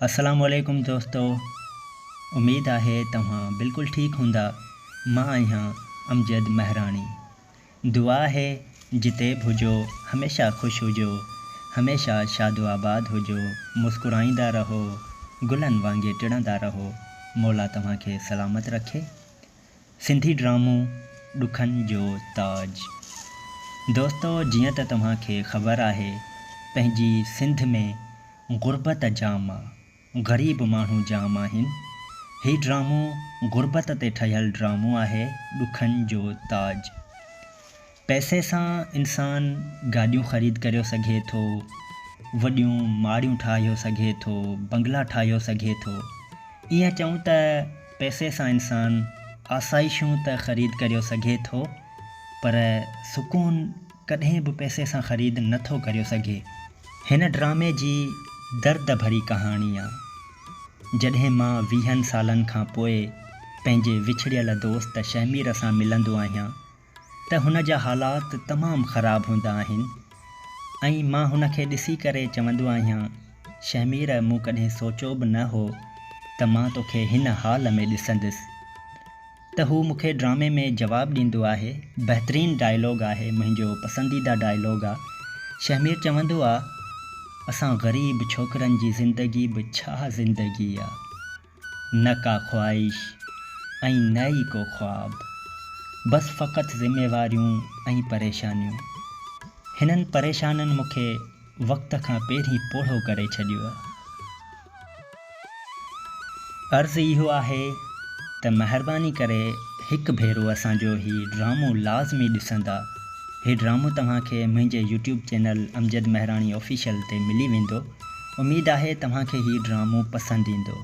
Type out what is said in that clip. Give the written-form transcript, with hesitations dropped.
السلام عليڪم دوستو اميد آهي توهان بلڪل ٺيڪ هوندا مان آهيان امجد مهراڻي دعا آهي جتي به هجو هميشه خوش هجو هميشه شاد و آباد هجو مسڪرائيندا رهو گلن وانگي ٽڙندا رهو مولا توهان کي سلامت رکي سنڌي ڊرامو ڏکن جو تاج دوستو جيئن ته توهان کي خبر آهي پنهنجي سنڌ ۾ غربت جام آ، غريب ماڻهو جام آهن. هي ڊرامو غربت تي ٺهيل ڊرامو آهي ڏکن جو تاج. پئسي سان انسان گاڏيون خريد ڪريو سگهي ٿو، وڏيون ماڙيون ٺاهيو سگهي ٿو، بنگلا ٺاهيو سگهي ٿو. ائين چئون ته پئسي سان انسان آسائشون ته خريد ڪريو سگهي ٿو پر سڪون ڪڏهن به پئسي سان خريد نه ٿو ڪريو سگهي. هن ڊرامي جي درد ڀري ڪهاڻي آ. جڏهن مان ويهن سالن کان پوء پنهنجي وڇڙيل دوست شهمير سان ملندو آهيان ته هن جا حالات تمام خراب هوندا آهن ۽ مان هن کي ڏسي ڪري چوندو آهيان شهمير مون ڪڏهن سوچيو به نه هو ته مان توکي هن حال ۾ ڏسندس. ته هو مون کي ڊرامي ۾ جواب ڏيندو آهي، بهترين ڊائلاگ آهي منهنجو پسنديده ڊائلاگ آ، شهمير چوندو آ اسان غريب ڇوڪرن جي زندگي به ڇا زندگي آ، نه ڪا خواهش ۽ نه ئي ڪو خواب، بس فقط ذميواريون ۽ پريشانيون، هنن پريشانن مون کي وقت کان پهرين پوڙهو ڪري ڇڏيو آ. عرض اهو آهي ته مهرباني ڪري هڪ ڀيرو اسان جو هي ڊرامو لازمي ڏسندا. هي ڊرامو توهان کي منهنجي YouTube channel Amjad Mehrani official تي ملي ويندو. اميد آهي توهان کي هي ڊرامو پسند ايندو.